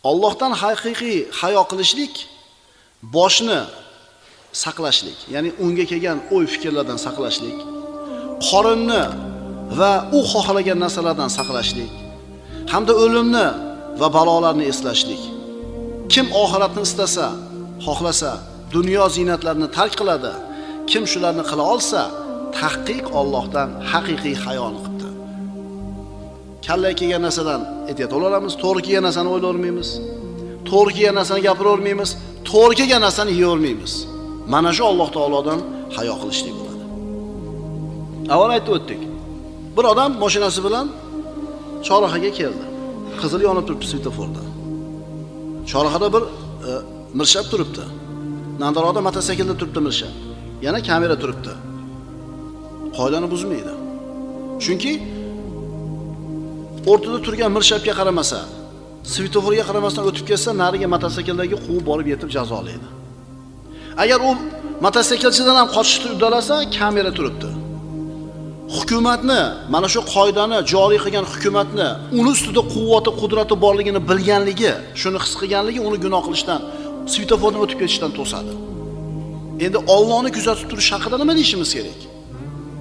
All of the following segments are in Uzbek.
Allohdan haqiqiy hayo qilishlik boshni saqlashlik, ya'ni unga kelgan o'y-fikrlardan saqlashlik, qorinni va u xohlagan narsalardan saqlashlik hamda o'limni va balolarni eslashlik. Kim oxiratni istasa, xohlasa, dunyo ziynatlarini tark qiladi. Kim shularni qila olsa, tahqiq Allohdan haqiqiy hayoni qildi. Kallaga kelgan narsadan ehtiyot bo'lamiz, to'g'ri kelgan narsani o'ylayvermaymiz, to'g'ri kelgan narsani gapiravermaymiz, to'g'ri kelgan narsani yeyavermaymiz. Mana shu Alloh taolodan hayo qilishlik bo'ladi. Avval aytib o'tdik. Bir odam mashinasi bilan chorrahaga keldi. Qizil yonib turibdi svetoforda. Chorrahada bir mirshab turibdi. Nandaroqda mototsiklda turibdi mirshab. Yana kamera turibdi. Qoidani buzmaydi. Chunki o'rtada turgan mirshabga qaramasa, svetoforga qaramasdan o'tib ketsa, nariga mototsikldagi quvib borib yetib jazolaydi. Agar u mototsiklchidan ham qochishni uddalasa, kamera turibdi. Hukumatni, mana shu qoidani joriy qilgan hukumatni uni ustida quvvati, qudrati borligini bilganligi, shuni his qilganligi uni gunoh qilishdan, svetofordan o'tib ketishdan to'sadi. Endi Allohni kuzatib turish haqida nima deyishimiz kerak?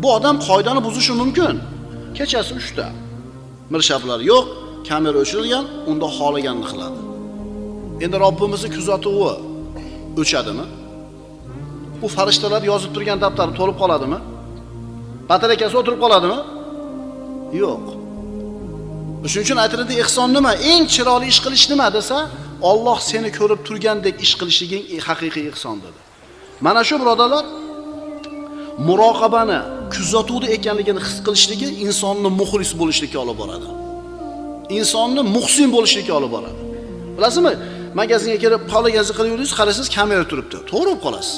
Bu odam qoidani buzishi mumkin. Kechasi 3 ta mirshablar yo'q, kamera o'chirilgan, unda xohlaganini qiladi. Endi Robbimizni kuzatuvi o'chadimi? U farishtalar yozib turgan daftar to'lib qoladimi? Batareykasi o'tirib qoladimi? Yo'q. Shuning uchun aytiladi, ihson nima? Eng chiroyli ish qilish nima desa, Alloh seni ko'rib turgandek ish qilishliging haqiqiy ihson dedi. Mana shu birodarlar, muroqabani, kuzatuvda ekanligini his qilishligi insonni muxlis bo'lishlikka olib boradi. Insonni muhsin bo'lishlikka olib boradi. Bilasizmi, magazinga kirib, xohlaganini qilib yurasiz, qarasangiz kamera turibdi. To'g'ri bo'lib qolasiz.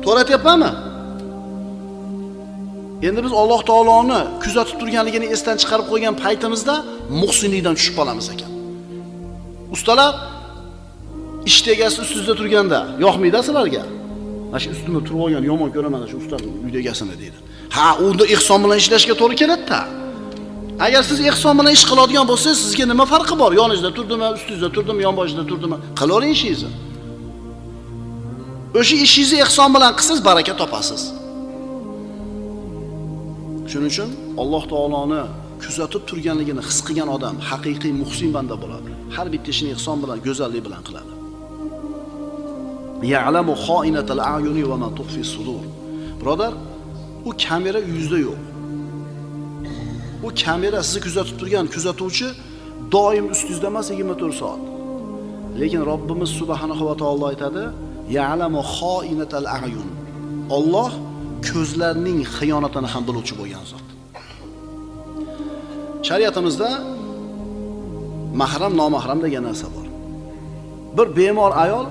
To'g'ri aytyapmanmi? Endi biz Alloh taoloni kuzatib turganligini esdan chiqarib qo'ygan paytimizda muhsinlikdan tushib qolamiz ekan. Ustalar ish egasi ustingizda turganda yoqmaydi sizlarga. Mana shu ustimda turib olgan yomon ko'raman shu ustani uyda egasini deydi. Ha, unda ihson bilan ishlashga to'g'ri keladi-da. Agar siz ihson bilan ish qiladigan bo'lsangiz, sizga nima farqi bor? Yoningizda turdimi, ustingizda turdimi, yonboshida turdimi? Qilavering ishingizni. O'sha ishingizni ihson bilan qilsangiz baraka topasiz. Shuning uchun Alloh taoloni kuzatib turganligini his qilgan odam haqiqiy muhsin banda bo'ladi. Har bitta ishini ihson bilan, go'zallik bilan qiladi. Ya'lamu xoinatal a'yuni va ma tukhfi sudur. Birodar, u kamera yuzda yo'q. U kamera sizni kuzatib turgan kuzatuvchi doim ustingizda emas, 24 soat. Lekin Robbimiz subhanahu va taolo aytadi, ya'lamu xoinatal a'yun. Alloh ko'zlarning xiyonatini ham biluvchi bo'lgan zot. Shariatimizda mahram, nomahram degan narsa bor. Bir bemor ayol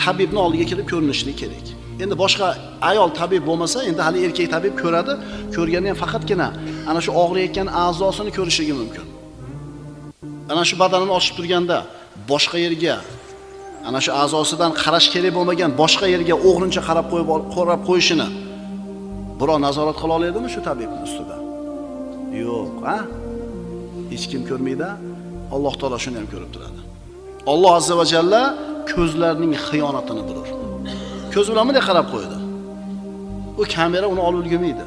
tabibni oldiga kelib ko'rinishi kerak. Endi boshqa ayol tabib bo'lmasa, endi hali erkak tabib ko'radi, ko'rganda ham faqatgina ana shu og'riyotgan a'zosini ko'rishligi mumkin. Ana shu badanini ochib turganda boshqa yerga, ana shu a'zosidan qarash kerak bo'lmagan boshqa yerga o'g'rincha qarab qo'yib, qarab qo'yishini birov nazorat qila oladimi shu tabibning ustida? Yo'q, ha? Hech kim ko'rmaydi. Alloh taolo shuni ham ko'rib turadi. Alloh azza va jalla ko'zlarning xiyonatini bilur. Ko'z bilan bunday qarab qo'ydi. U kamera uni olib ulgurmaydi.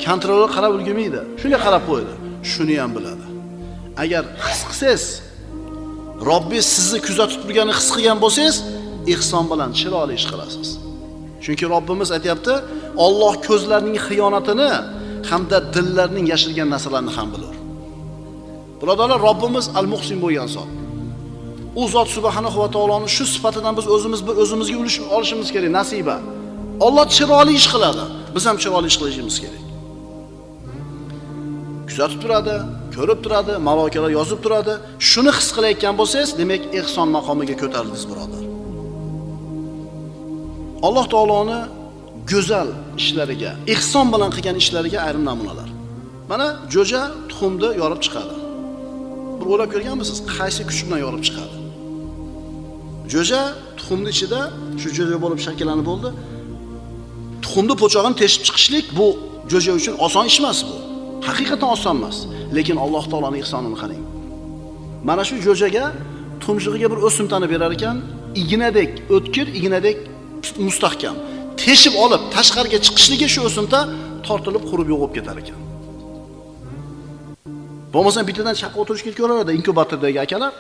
Kontroller qarab ulgurmaydi. Shunday qarab qo'ydi. Shuni ham biladi. Agar his qilsangiz, Robbi sizni kuzatib turganini his qilgan bo'lsangiz, ihson bilan chiroyli ish qilasiz. Chunki Robbimiz aytayapti, Alloh ko'zlarning xiyonatini hamda dillarning yashirgan narsalarini ham bilur. Birodarlar, Robbimiz al-Muhsin bo'lgan zot. U zot subhanahu va taoloning shu sifatidan biz o'zimiz bir o'zimizga ulush olishimiz kerak, nasiba. Alloh chiroyli ish qiladi, biz ham chiroyli ish qilishimiz kerak. Kuzatib turadi, ko'rib turadi, maloikalar yozib turadi. Shuni his qilayotgan bo'lsangiz, demak ihson maqomiga ko'tarildingiz, birodar. Alloh taoloni go'zal ishlariga, ihson bilan qilgan ishlariga ayrim namunalar. Mana jo'ja tuxumni yorib chiqadi. Bir o'ylab ko'rganmisiz, qaysi kuch bilan yorib chiqadi? Jo'ja tuxumning ichida shu jo'ja bo'lib shakllanib bo'ldi. Tuxumni po'chog'ini teshib chiqishlik bu jo'ja uchun oson ish emas bu. Haqiqatan oson emas. Lekin Alloh taoloning ihsonini qarang. Mana shu jo'jaga tumshug'iga bir o'simtani berar ekan, ignadek o'tkir, ignadek mustahkam. Teshib olib tashqariga chiqishligi shu o'simta tortilib qurib yo'qolib ketar ekan. Bo'lmasa bittadan chaqqa o'tirish kerak ko'radi inkubatordagi akalar.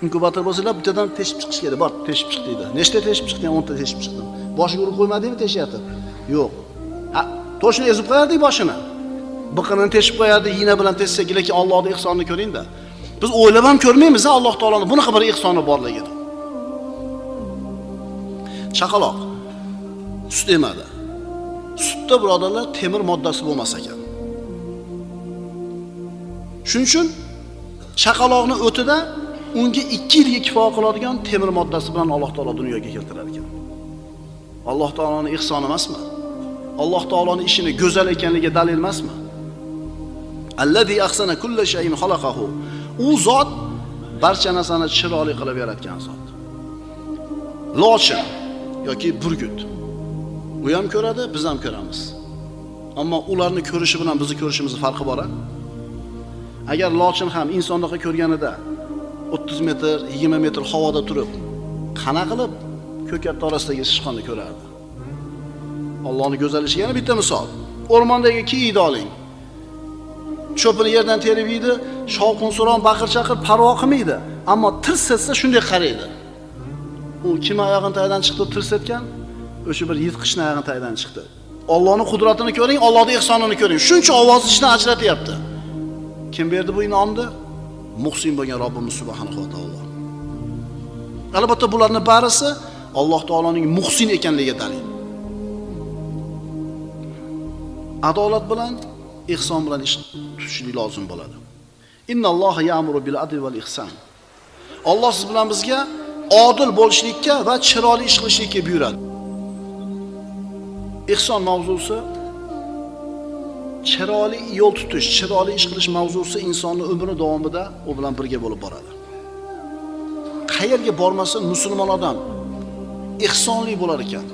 Inkubator bo'lsalar bittadan teshib chiqish kerak. Bor, teshib chiq deydi. Nechta teshib chiqding? 10 ta teshib chiqdim. Boshiga urib qo'ymadingmi teshyapti? Yo'q. Ha, toshini ezib qo'yardik boshini. Biqinini teshib qo'yardi, igna bilan teshsak, lekin Allohning ihsonini ko'ring-da. Biz o'ylab ham ko'rmaymiz Alloh taoloning bunaqa bir ihsoni borligini. Chaqaloq sut emadi. Sutda birodarlar temir moddasi bo'lmas ekan. Shuning uchun chaqaloqni o'tida unga 2 yilga kifoya qiladigan temir moddasi bilan Alloh taolo dunyoga keltirar ekan. Alloh taoloning ihsoni emasmi? Alloh taoloning ishini go'zal ekanligiga dalil emasmi? Allazi ahsana kulla shay'in xalaqahu. U zot barcha narsani chiroyli qilib yaratgan zot. Lochin yoki burgut. U ham ko'radi, biz ham ko'ramiz. Ammo ularni ko'rishi bilan bizni ko'rishimizning farqi bor-a? Agar lochin ham insondaqa ko'rganida 30 metr, 20 metr havoda turib, qana qilib ko'katlar orasidagi sichqonni ko'rardi? Allohning go'zalligiga yana bitta misol. O'rmondagi kiyikni oling. Cho'pini yerdan terib yeydi, shovqin-suron, baqir-chaqir parvo qilmaydi, ammo tirs etsa shunday qaraydi. U kim oyog'ini tagidan chiqdi tirs etgan? O'sha bir yirtqichning oyog'ini tagidan chiqdi. Allohning qudratini ko'ring, Allohning ihsonini ko'ring. Shuncha ovozni ichidan ajratyapti. Kim berdi bu inomni? Muhsin bo'lgan Robbimiz subhanahu va taolo. Albatta bularning barisi Alloh taoloning muhsin ekanligiga dalil. Adolat bilan, ihson bilan ish tutishlik lozim bo'ladi. Innalloha ya'muru bil adli val ihson. Alloh siz bilan bizga odil bo'lishlikka va chiroyli ish qilishlikka buyuradi. Ihson mavzusi chiroyli yo'l tutish, chiroyli ish qilish mavzusi insonning umri davomida u bilan birga bo'lib boradi. Qayerga bormasin musulmon odam ihsonli bo'lar ekan,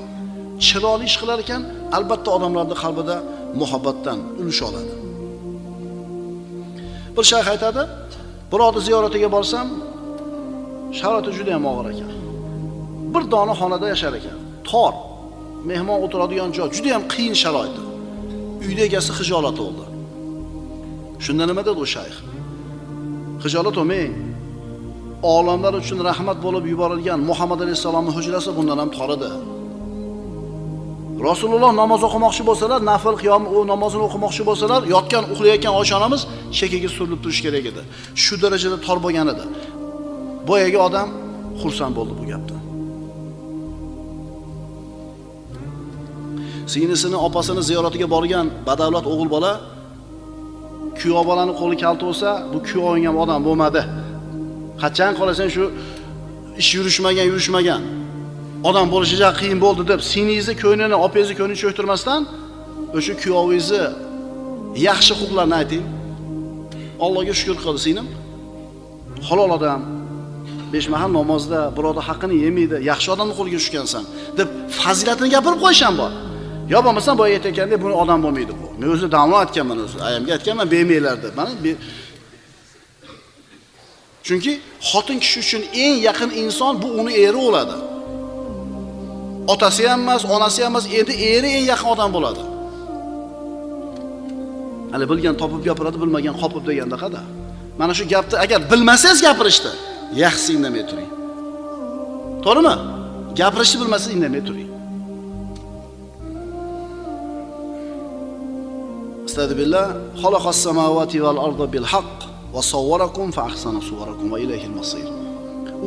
chiroyli ish qilar ekan, albatta odamlarning qalbida muhabbatdan ulush oladi. Bir shayx aytadi, birovni ziyoratiga borsam, sharoiti juda ham og'ir ekan. Bir dona xonada yashar ekan. Tor, mehmon o'tiradigan joy, juda ham qiyin sharoit. Uyda egasi xijolat bo'ldi. Shunda nima dedi u shayx? Xijolat olmang. Olamlar uchun rahmat bo'lib yuborilgan Muhammad alayhissalomning hujrasi bundan ham tor edi. Rasululloh namoz o'qimoqchi bo'lsalar, nafl qiyom u namozini o'qimoqchi bo'lsalar, yotgan, uxlayotgan Oysha onamiz chekaga surilib turish kerak edi. Shu darajada tor bo'lgan edi. Boyagi odam xursand bo'ldi bu gapdan. Singlisini, opasini ziyoratiga borgan badavlat o'g'il bola kuyov bolani qo'li kalta bo'lsa, bu kuyoving ham odam bo'lmadi. Qachon qolasan shu ish yurishmagan. Odam bo'lishi juda qiyin bo'ldi deb singlingizni ko'nglini, opangizni ko'nglini cho'ktirmasdan o'sha kuyovingizni yaxshi huquqlarini ayting. Allohga shukr qil singlim. Halol odam, 5 mahal namozda birodar haqqini yemaydi, yaxshi odamning qo'liga tushgansan deb fazilatini gapirib qo'yish ham bor. Yo bo'lmasam boya aytgandek buni odam bo'lmaydi bu. Men o'zi da'vo aytganman o'zi. Ayamga aytganman bermanglar deb. Mana chunki xotin kishi uchun eng yaqin inson bu uni eri bo'ladi. Otasi ham emas, onasi ham emas, endi eri eng yaqin odam bo'ladi. Hali bilgan topib gapiradi, bilmagan qopib degandaqa-da. Mana shu gapni agar bilmasangiz gapirishni, yaxshisi indamay turing. To'g'rimi? Gapirishni bilmasangiz indamay turing. Astagfirullah, xalaqas samawati val arda bil haqq va sawwarakum fa ahsana suwarakum va ilayhil masir.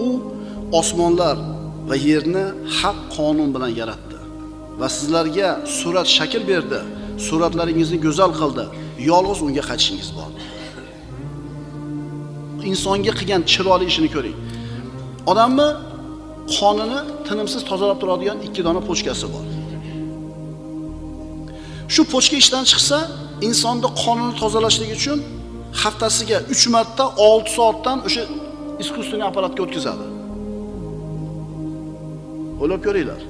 U osmonlar va yerni haq qonun bilan yaratdi va sizlarga surat shakl berdi, suratlaringizni go'zal qildi. Yolg'iz unga qaytishingiz bor. Insonga qilgan chiroyli ishini ko'ring. Odamni qonini tinimsiz tozalab turadigan 2 dona pochkasi bor. Shu pochka ishdan chiqsa, insonda qonini tozalashlik uchun haftasiga 3 marta 6 soatdan o'sha iskusственный apparatga o'tkazadi. O'ylab ko'ringlar.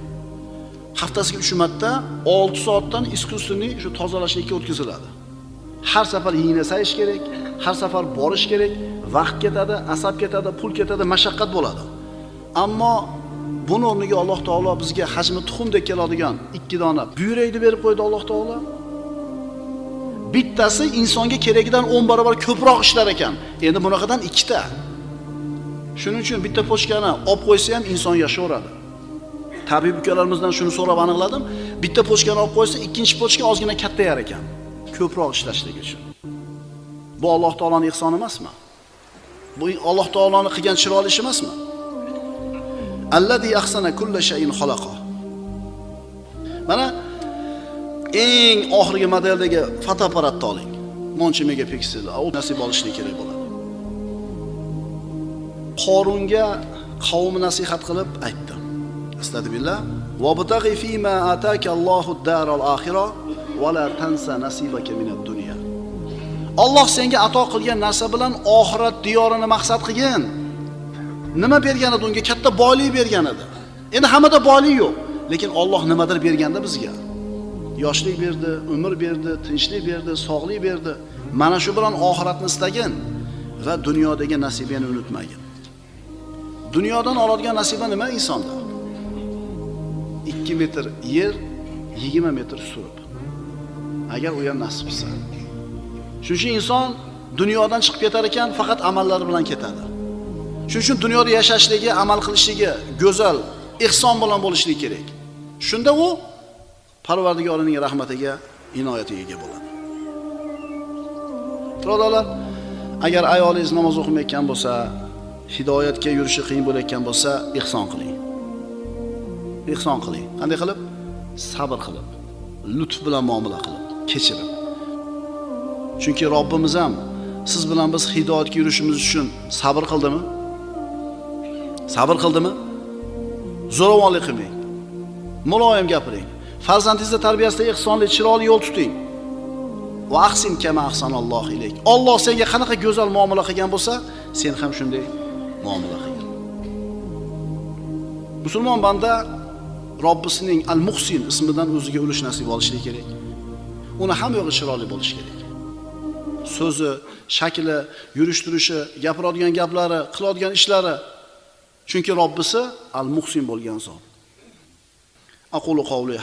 Haftasiga 3 marta 6 soatdan iskusственный shu tozalashlikka o'tkaziladi. Har safar yingni sayish kerak, har safar borish kerak, vaqt ketadi, asab ketadi, pul ketadi, mashaqqat bo'ladi. Ammo buni o'rniga Alloh taolo bizga hajmi tuxumdek keladigan 2 dona buyrakni berib qo'ydi Alloh taolo. Bittasi insonga keragidan 10 barobar ko'proq ishlar ekan. Endi bunaqadan 2 ta. Shuning uchun bitta pochkani olib qo'ysa ham inson yashaveradi. Tabib ukalarimizdan shuni so'rab aniqladim. Bitta pochkani olib qo'ysa, ikkinchi pochka ozgina kattayar ekan, ko'proq ishlashligi uchun. Bu Alloh taoloning ihsoni emasmi? Bu Alloh taoloning qilgan chiroyli ishi emasmi? Allazi ahsana kulla shay'in xalaqa. Mana eng oxirgi modeldagi fotoapparatni oling. Moncha megapiksel, u nasib olishlik kerak bo'ladi. Qorunga qavmi nasihat qilib aytdi. Astagfirullah. Vabtag'i fima ataka Allohu ad-daral oxira va la tansa nasibaka minad dunya. Alloh senga ato qilgan narsa bilan oxirat diyorini maqsad qilgin. Nima bergan edi unga? Katta boylik bergan edi. Endi hammada boylik yo'q, lekin Alloh nimadir berganda bizga. Yoshlik berdi, umr berdi, tinchlik berdi, sog'lik berdi. Mana shu bilan oxiratni istagin va dunyodagi nasibani unutmagin. Dunyodan oladigan nasiba nima insonda? 2 metr yer, 20 metr surib. Agar u ham nasib qilsa. Shuning uchun inson dunyodan chiqib ketar ekan, faqat amallari bilan ketadi. Shuning uchun dunyoda yashashligi, amal qilishligi go'zal, ihson bilan bo'lishligi kerak. Shunda u Parvardigorining rahmatiga, inoyatiga ega bo'ladi. Birodarlar, agar ayolingiz namoz o'qimayotgan bo'lsa, hidoyatga yurishi qiyin bo'layotgan bo'lsa, ihson qiling. Ihson qiling. Qanday qilib? Sabr qilib, lutf bilan muomala qilib, kechirib. Chunki Robbimiz ham siz bilan biz hidoyatga yurishimiz uchun sabr qildimi? Sabr qildimi? Zo'ravonlik qilmang. Muloyim gapiring. Farzandingizni tarbiyasida ihsonli, chiroyli yo'l tuting. Va ahsin kama ahsanallohu ilayk. Alloh senga qanaqa go'zal muomala qilgan bo'lsa, sen ham shunday muomala qilgin. Musulmon banda Robbisining Al-Muhsin ismidan o'ziga ulush nasib olishi kerak. Uni hamma yo'g'i chiroyli bo'lishi kerak. So'zi, shakli, yurish turishi, gapiradigan gaplari, qiladigan ishlari. Chunki Robbisi Al-Muhsin bo'lgan zot. Aqulu qawli.